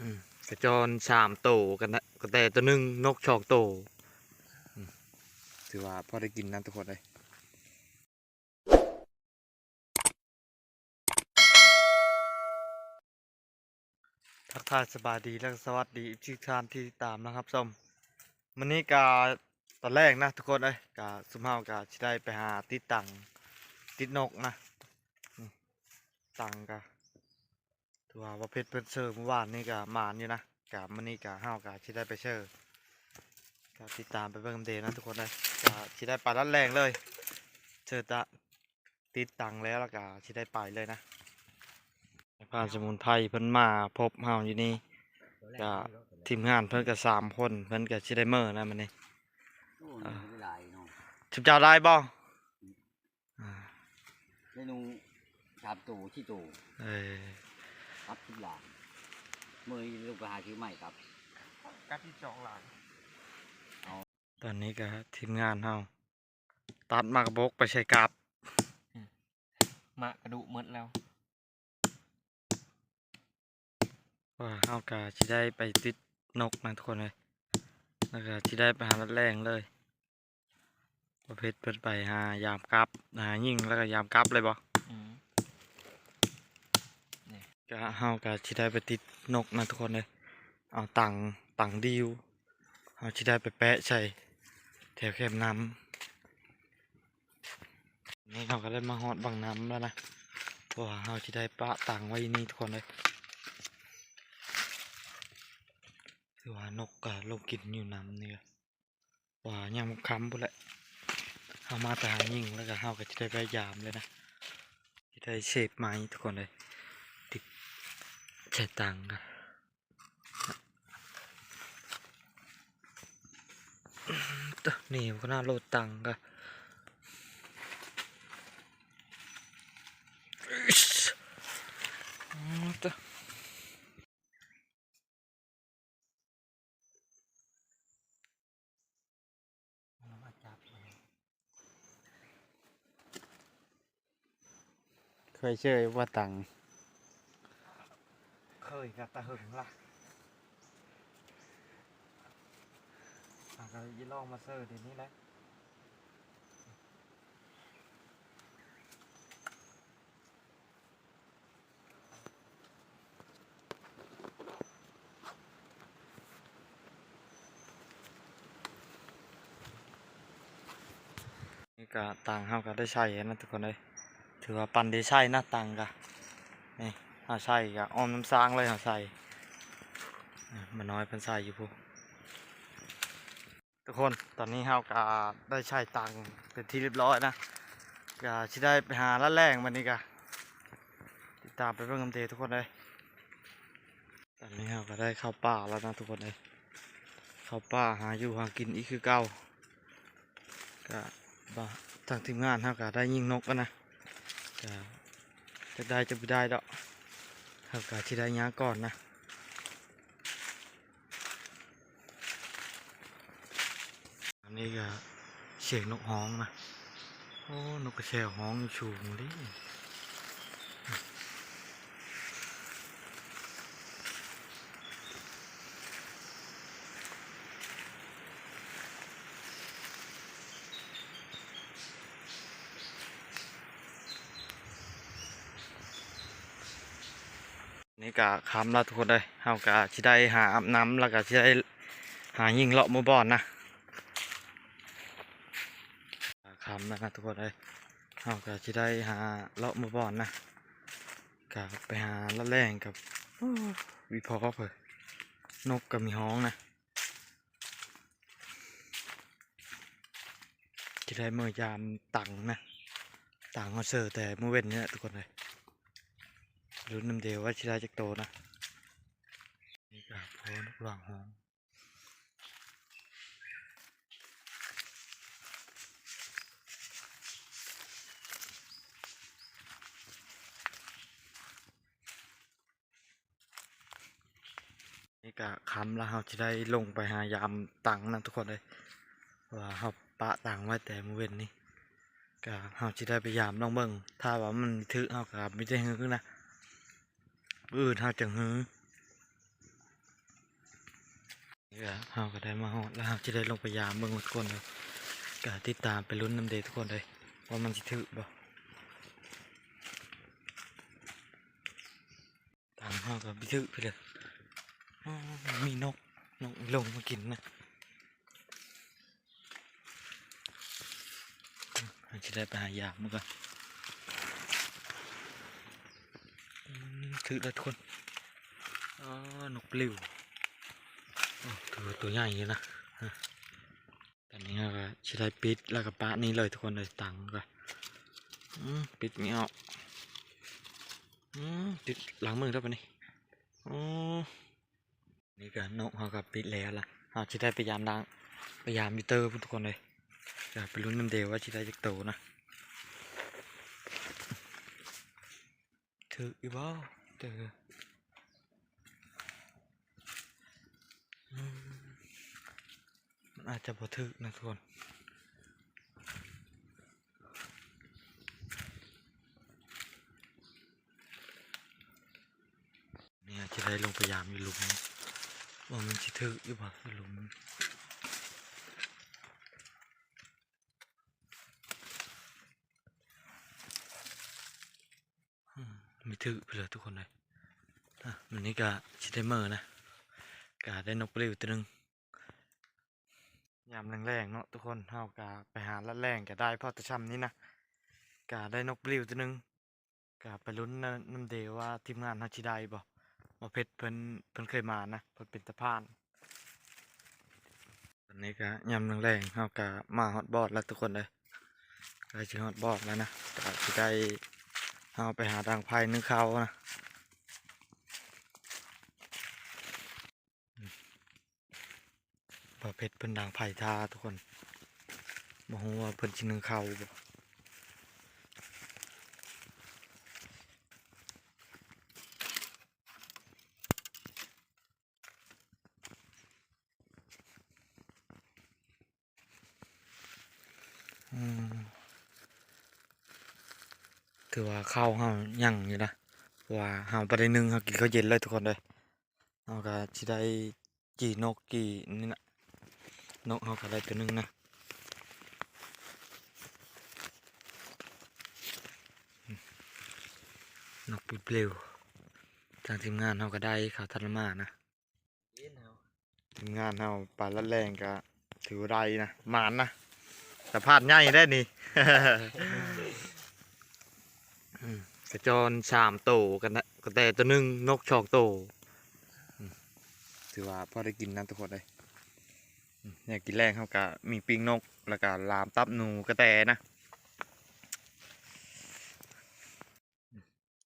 ອືມ ກະຈອນສາມໂຕ ກະແຕ ກະແຕໂຕໜຶ່ງ ນົກສອງໂຕ. ອືມ ຖືວ່າພໍໄດ້ກິນນະທຸກຄົນເອີຍ. ທັກທາຍສະບາຍດີ ແລະ ສະຫວັດດີ ເອັຟຊີ ທຸກທ່ານທີ່ຕິດຕາມ ແລະ ຮັບຊົມ. ມື້ນີ້ກະຕອນແລງນະທຸກຄົນເອີຍ ກະຊຸມເຮົາກະຊິໄດ້ໄປຫາຕິດຕັງ ຕິດນົກນະ. ນີ້ ຕັງກະ ຖືວ່າບ່າວເພັດເພິ່ນເຊີມື້ວານນີ້ກະໝານຢູ່ນະ. ກະມື້ນີ້ກະ ເຮົາກະຊິໄດ້ໄປເຊີ ກະຕິດຕາມໄປເບິ່ງນຳເດນະທຸກຄົນເດີ. ກະຊິໄດ້ໄປຕອນແລງເລີຍ ເຊີຕະ ຕິດຕັງແລ້ວ ແລ້ວກະຊິໄດ້ໄປເລີຍນະ. ນາຍພານສະໝຸນໄພເພິ່ນມາພົບເຮົາຢູ່ນີ້ ກະທີມງານເພິ່ນກະສາມຄົນ ເພິ່ນກະຊິໄດ້ເມືອນະມື້ນີ້. ໂອ້ ເອີ ຫຼາຍເນາະ ຊຸມເຈົ້າຫຼາຍບໍ່? ອ່າ ໄດ້ໜູສາມໂຕ ສີ່ໂຕ. ເອີ ກັບສິບຫຼານ ມື້ນີ້ລົງໄປຫາຊື້ໃໝ່ກັບ ກັບສິບສອງຫຼານ. ຕອນນີ້ກະທີມງານເຮົາຕັດໝາກກະບົກໄປໃສ່ກັບ ອືມ ໝາກກະດຸໝົດແລ້ວ. ວ່າເຮົາກະຊິໄດ້ໄປຕິດນົກນະທຸກຄົນເອີຍ ແລ້ວກະຊິໄດ້ໄປຫາລາດແລ້ງເລີຍ. ປະເພດເພິ່ນໄປຫາຍາມກັບ ຫາຍິງ ແລ້ວກະຍາມກັບເລີຍບໍ່? ອືມ ກະເຮົາກະຊິໄດ້ໄປຕິດນົກນະທຸກຄົນເອີຍ. ເອົາຕັງ ຕັງດີວ ເຮົາຊິໄດ້ໄປແປະໃສ່ແຖວແຄມນ້ຳ. ນີ້ເຮົາກະໄດ້ມາຮອດບັ້ງນ້ຳແລ້ວນະ ເພາະວ່າເຮົາຊິໄດ້ປະຕັງໄວ້ນີ້ທຸກຄົນເອີຍ. ຄືວ່ານົກກະລົງກິນຢູ່ນ້ຳນີ້ ວ່າຍາມຄ່ຳພຸ້ນແຫຼະ. ເຮົາມາແຕ່ຫາຍິງ ແລ້ວກະເຮົາກະຊິໄດ້ໄປຢາມເລີຍນະ ຊິໄດ້ເສບໃໝ່ທຸກຄົນເອີຍ. ຕິດໃສ່ຕັງກະ ນີ້ຂະໜາດໂຫຼດຕັງກະ ເຄີຍເຊີຍບໍ່ຕັງ? ເຄີຍກະຕະເຫິງລະ ຫາກະຊິລອງມາເຊີດຽວນີ້ແຫຼະ. ນີ້ກະຕັງເຮົາກະໄດ້ໃສ່ແລ້ວນະທຸກຄົນເອີຍ ຖືວ່າປັ່ນໄດ້ໃຊ້ນະຕັງກະ. ນີ້ເຮົາໃສ່ກະອ້ອມນ້ຳສ້າງເລີຍ ເຮົາໃສ່ ໝານ້ອຍເພິ່ນໃສ່ຢູ່ພຸ້ນ. ທຸກຄົນ ຕອນນີ້ເຮົາກະໄດ້ໃສ່ຕັງເປັນທີ່ຮຽບຮ້ອຍນະ ກະຊິໄດ້ໄປຫາລາດແລ້ງບາດນີ້ກະ ຕິດຕາມໄປເບິ່ງນຳເດທຸກຄົນເອີຍ. ຕອນນີ້ເຮົາກະໄດ້ເຂົ້າປ່າແລ້ວນະທຸກຄົນເອີຍ ເຂົ້າປ່າຫາຢູ່ຫາກິນອີກຄືເກົ່າ. ກະ ທາງທີມງານເຮົາກະໄດ້ຍິງນົກແລ້ວນະ ກະຈັກໄດ້ຈັກບໍ່ໄດ້ດອກ ເຮົາກະຊິໄດ້ຍ່າງກ່ອນນະ. ອັນນີ້ກະສຽງນົກຮ້ອງນະ ໂອ້ ນົກກະແຊວຮ້ອງຢູ່ສູງເລີຍ. ນີ້ກະຄ່ຳແລ້ວທຸກຄົນເອີຍ ເຮົາກະຊິໄດ້ຫາອາບນ້ຳ ແລ້ວກະຊິໄດ້ຫາຍິງເລາະໝູ່ບ່ອນນະ. ຄ່ຳແລ້ວນະທຸກຄົນເອີຍ ເຮົາກະຊິໄດ້ຫາເລາະໝູ່ບ່ອນນະ ກະໄປຫາລາດແລ້ງກັບ ໂອ້ ວິເພາະເພິ່ນ ນົກກະມີຮ້ອງນະ. ຊິໄດ້ເມືອຢາມຕັງນະ ຕັງເຮົາເຊີແຕ່ມື້ເວັນນີ້ແຫຼະທຸກຄົນເອີຍ. ລຸ້ນນຳເດວ່າຊິໄດ້ຈັກໂຕນະ. ນີ້ກະພໍນົກລາງຮ້ອງ. ນີ້ກະຄ່ຳລະ ເຮົາຊິໄດ້ລົງໄປຫາຢາມຕັງນະທຸກຄົນເອີຍ ເພາະວ່າເຮົາປະຕັງໄວ້ແຕ່ມື້ເວັນນີ້ ກະເຮົາຊິໄດ້ໄປຢາມລອງເບິ່ງ ຖ້າວ່າມັນຖືກເຮົາກະມີແຕ່ຮືນະ ມື້ອື່ນເຮົາຈັ່ງຮື. ເຮົາກໍໄດ້ມາຮອດແລ້ວ ເຮົາຈະໄດ້ລົງໄປຢາມເບິ່ງທຸກຄົນເດີ ກໍຕິດຕາມໄປລຸ້ນນຳເດີທຸກຄົນເດີ ວ່າມັນຊິຖືກບໍ່. ທາງເຮົາກໍໄປຖືກໄປເລີຍ ອໍ ມີນົກ ນົກລົງມາກິນນະ. ເຮົາຊິໄດ້ໄປຫາຢາມມັນກ່ອນ. ອືມ ຖືກແລ້ວທຸກຄົນ. ອໍ ນົກປະລິວ. ໂອ້ ຖືວ່າຕົວໃຫຍ່ຢູ່ນະ. ຕອນນີ້ເຮົາກໍຊິໄດ້ປິດ ແລ້ວກໍປະນີ້ເລີຍທຸກຄົນເອີຍ. ຕັງກໍ ອືມ ປິດນີ້ອອກ. ອືມ ປິດຫຼັງມືແລ້ວບາດນີ້. ອໍ ນີ້ກໍນົກເຮົາກໍປິດແລ້ວລະ ເຮົາຊິໄດ້ໄປຢາມນາງ ໄປຢາມຢູ່ເຕີພຸ້ນທຸກຄົນເອີຍ. ກໍໄປລຸ້ນນຳເດີວ່າຊິໄດ້ຈັກໂຕນະ. ຖືກຢູ່ບໍ່ເຕີ? ອືມ ມັນອາດຈະບໍ່ຖືກນະທຸກຄົນ. ນີ້ຈະໄດ້ລົງໄປຢາມຢູ່ຫຼຸມ ວ່າມັນຊິຖືກຢູ່ບໍ່ ຫຼຸມ. ອືມ ມີຖືກໄປເລີຍທຸກຄົນເອີຍ. ອາ ມື້ນີ້ກະຊິໄດ້ເມືອນະ ກະໄດ້ນົກປະລິວໂຕໜຶ່ງ. ຍາມແລງໆເນາະທຸກຄົນ ເຮົາກະໄປຫາລັດແລ້ງກະໄດ້ພໍແຕ່ຊ່ຳນີ້ນະ ກະໄດ້ນົກປະລິວໂຕໜຶ່ງ. ກະໄປລຸ້ນນຳ ນຳເດວ່າທີມງານເຮົາຊິໄດ້ບໍ່. ບໍ່ເພັດເພິ່ນ ເພິ່ນເຄີຍມານະ ເພິ່ນເປັນຕາຜ່ານ. ຕອນນີ້ກະຍາມແລງໆ ເຮົາກະມາຮອດບ່ອນແລ້ວທຸກຄົນເອີຍ. ໃກ້ຊິຮອດບ່ອນແລ້ວນະ ກະຊິໄດ້ ເຮົາໄປຫາດັງໄຟໜຶ້ງເຂົ້ານະ. ບ່າວເພັດເພິ່ນດັງໄຟຖ້າທຸກຄົນ ບໍ່ຮູ້ວ່າເພິ່ນຊິໜຶ້ງເຂົ້າບໍ່. ອືມ ຖືວ່າເຂົ້າເຮົາຍັງຢູ່ນະ ເພາະວ່າເຮົາບໍ່ໄດ້ໜຶ້ງ ເຮົາກິນເຂົ້າເຢັນເລີຍທຸກຄົນເອີຍ. ເຮົາກໍຊິໄດ້ຈີ່ນົກກີ່ນີ້ນະ ນົກເຮົາກໍໄດ້ໂຕໜຶ່ງນະ ນົກປິບເລວ. ທາງທີມງານເຮົາກໍໄດ້ ເຂົາທັນລະມານະ. ທີມງານເຮົາປານລັດແລ້ງກະຖືວ່າໄດ້ນະ ໝານນະ ຕາພານໃຫຍ່ເດ້ນີ້. ອືມ ກະຈອນສາມໂຕ ກະແຕໂຕໜຶ່ງ ນົກສອງໂຕ. ອືມ ຖືວ່າພໍໄດ້ກິນນະທຸກຄົນເອີຍ. ອືມ ແນວກິນແລງເຮົາກະມີປີ້ງນົກ ແລ້ວກະລາມຕັບໜູກະແຕນະ.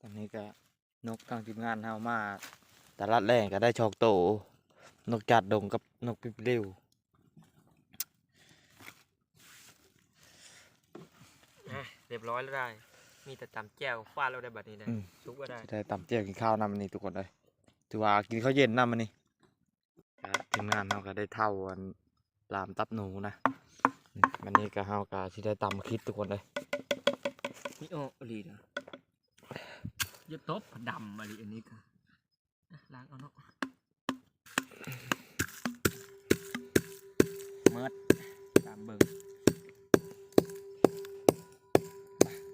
ຕອນນີ້ກະນົກທາງທີມງານເຮົາມາຕະຫຼາດແລງກະໄດ້ສອງໂຕ ນົກຈາດດົງກັບນົກປິບເລວ. ອ່ະ ຮຽບຮ້ອຍແລ້ວໄດ໋ ມີແຕ່ຕຳແຈ່ວຟາດແລ້ວໄດ໋ ບັດນີ້ໄດ໋. ອືມ ສຸກແລ້ວໄດ໋ ໄດ້ຕຳແຈ່ວກິນຂ້າວນຳອັນນີ້ທຸກຄົນເອີຍ ຖືວ່າກິນເຂົ້າເຢັນນຳອັນນີ້. ທີມງານເຮົາກໍໄດ້ເທົ້າອັນລາມຕັບໜູນະ. ບັດນີ້ກໍເຮົາກໍຊິໄດ້ຕຳມາຄິດທຸກຄົນເອີຍ. ມີອອກອີ່ຫຼີນະ ຢ່າຕົບ ດຳອີ່ຫຼີອັນນີ້ກໍ. ອ່ະ ລ້າງເອົາເນາະ ໝົດ ຕາມເບິ່ງ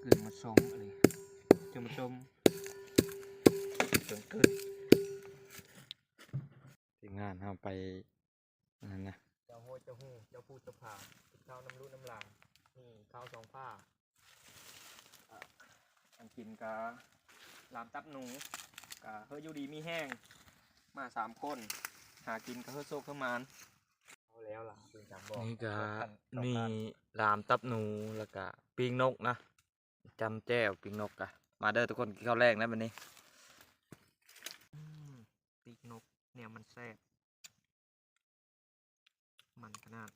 ເກືອມາຊົມອັນນີ້ ຈະມາຊົມ ເຄື່ອງຂຶ້ນ. ທີມງານເຮົາໄປອັນນັ້ນນະ ເຈົ້າໂຫດເຈົ້າຫູ ເຈົ້າພູເຈົ້າຜາ ກິນເຂົ້ານຳລູກນຳຫຼານ ມີເຂົ້າສອງຝາ ເອີ ອັນກິນກະລາມຕັບໜູ ກະເຮີ້ຢູ່ດີມີແຮງ ມາສາມຄົນ ຫາກິນກະເຮີ້ໂຊກເຮີ້ໝານ. ເອົາແລ້ວລະ ເປັນຫຍັງບໍ່ ນີ້ກະມີລາມຕັບໜູ ແລ້ວກະປີ້ງນົກນະ ຈ້ຳແຈ່ວປີ້ງນົກກະ. ມາເດີທຸກຄົນ ກິນເຂົ້າແລງແລ້ວບັດນີ້. ອືມ ປີ້ງນົກແນວມັນແຊບ ມັນຂະໜາດ.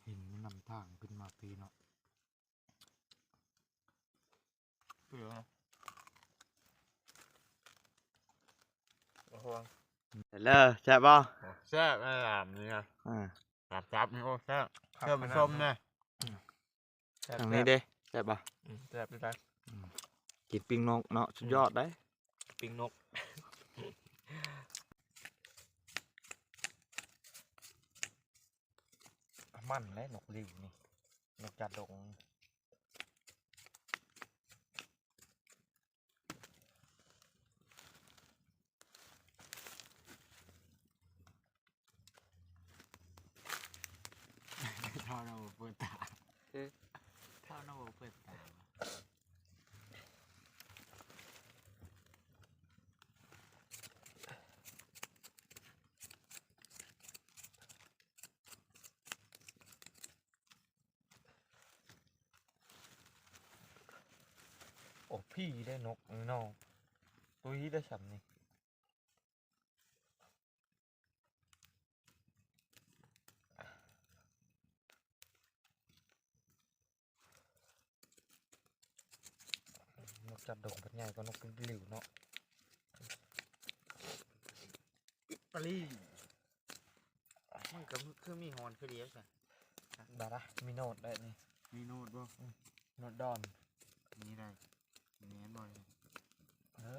ເຫັນ ນຳທາງຂຶ້ນມາພີ້ເນາະ. ເປືອຍເນາະ ໂອ້ໂຫ ເລີ ແຊບບໍ່? ໂອ້ ແຊບ ອາ ລາບນີ້ນະ ອາ ລາບຈັບນີ້ ໂອ້ ແຊບ ເຊື່ອມຊົມນະ ອືມ ແຊບ ທາງນີ້ເດ້ ແຊບບໍ່? ອືມ ແຊບຢູ່ໃດ ອືມ ກິນປີ້ງນົກເນາະ ສຸດຍອດເດ້ ປີ້ງນົກ ມັນແຫຼະ ນົກລິ້ວນີ້ ນົກຈາດົງ. ເທົ່ານັ້ນບໍ່ເປີດຕາ ເອີ ເທົ່ານັ້ນບໍ່ເປີດຕາ. ໂອ້ ຜີໄດ໋ນົກນີ້ເນາະ ຕຸ້ຍໄດ໋ຊ່ຳນີ້ ນົກຈາດົງເພິ່ນໃຫຍ່ກວ່ານົກລິ້ວເນາະ ອິດຕາລີ. ມັນກໍຄືມີຫອນຄືດຽວຊະ ບາດນະ ມີໂນດໄດ້ນີ້ ມີໂນດບໍ່? ອືມ ໂນດດອນ ນີ້ໄດ້ ນີ້ແມ່ນບໍ່ນີ້? ເອີ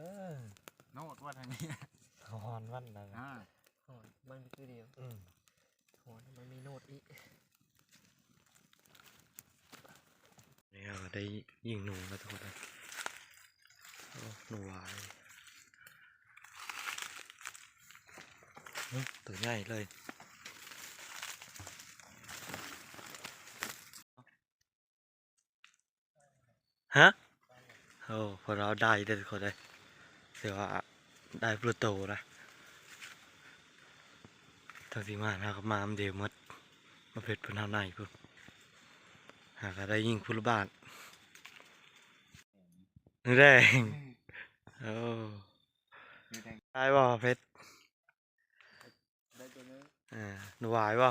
ໂນດວ່າທາງນີ້ ຫອນມັນນະ ອ່າ ຫອນມັນຄືດຽວ ອືມ ຫອນມັນມີໂນດອີກ. ນີ້ເຮົາກໍໄດ້ຍິງໜູແລ້ວທຸກຄົນເອີຍ ໂອ້ ໜູຫວາຍ ໂອ້ ໂຕໃຫຍ່ເລີຍ ຮະ ໂອ້ ພວກເຮົາໄດ້ເດີທຸກຄົນເອີຍ ຖືວ່າໄດ້ບລູໂຕນະ ທັງທີມງານເຮົາກໍມານຳດຽວໝົດ ມາເພັດເພິ່ນເຮົາໃນພຸ້ນ ຫາກໍໄດ້ຍິງພຸ້ນລະບາດ ໜູແດງ ໂອ້ ໜູແດງ ໄດ້ບໍ່ເພັດ? ໄດ້ຕົວໜຶ່ງ ເອີ ໜູຫວາຍບໍ່?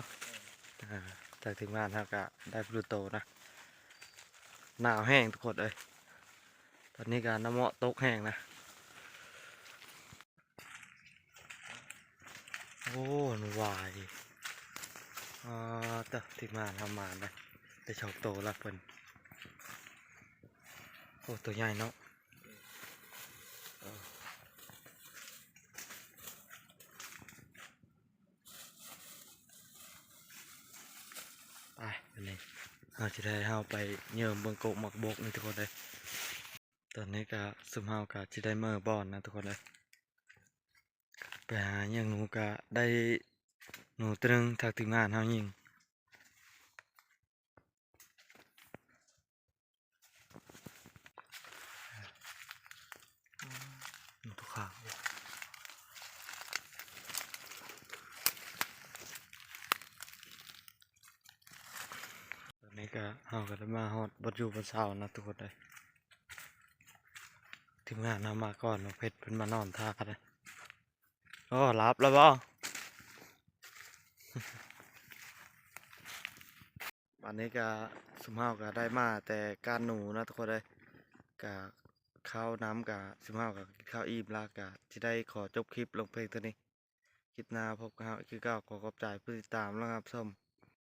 ເອີ ເອີ ທາງທີມງານເຮົາກະໄດ້ບລູໂຕນະ ໜາວແຮງທຸກຄົນເອີຍ ຕອນນີ້ກະນ້ຳເໝາະຕົກແຮງນະ ໂອ້ ໜູຫວາຍ ອາ ເຕີ ທີມງານເຮົາມານະ ໄດ້ສອງໂຕລະເພິ່ນ ໂອ້ ໂຕໃຫຍ່ເນາະ. ໄປ ບາດນີ້ເຮົາຊິໄດ້ເຮົາໄປເຍິມເບິ່ງກົກໝາກບົກນີ້ທຸກຄົນເອີຍ ຕອນນີ້ກະຊຸມເຮົາກະຊິໄດ້ເມືອບ່ອນນະທຸກຄົນເອີຍ ໄປຫາຍິງໜູກະໄດ້ໜູໂຕໜຶ່ງ ທາງທີມງານເຮົາຍິງ. ຕອນນີ້ກະ ເຮົາກະໄດ້ມາຮອດບ່ອນຢູ່ບ່ອນເຊົານະທຸກຄົນເອີຍ ທີມງານເຮົາມາກ່ອນ ນ້ອງເພັດເພິ່ນມານອນຖ້າເດ້. ໂອ້ ຫຼັບແລ້ວບໍ່? ບາດນີ້ກະ ຊຸມເຮົາກະໄດ້ມາແຕ່ກ້ານໜູນະທຸກຄົນເອີຍ ກະເຂົ້ານຳ ກະຊຸມເຮົາກະກິນເຂົ້າອີ່ມລະ ກະຊິໄດ້ຂໍຈົບຄລິບລົງພຽງເທົ່ານີ້ ຄລິບໜ້າພົບກັບເຮົາອີກຄືເກົ່າ ຂໍຂອບໃຈຜູ້ຕິດຕາມ ແລະ ຮັບຊົມ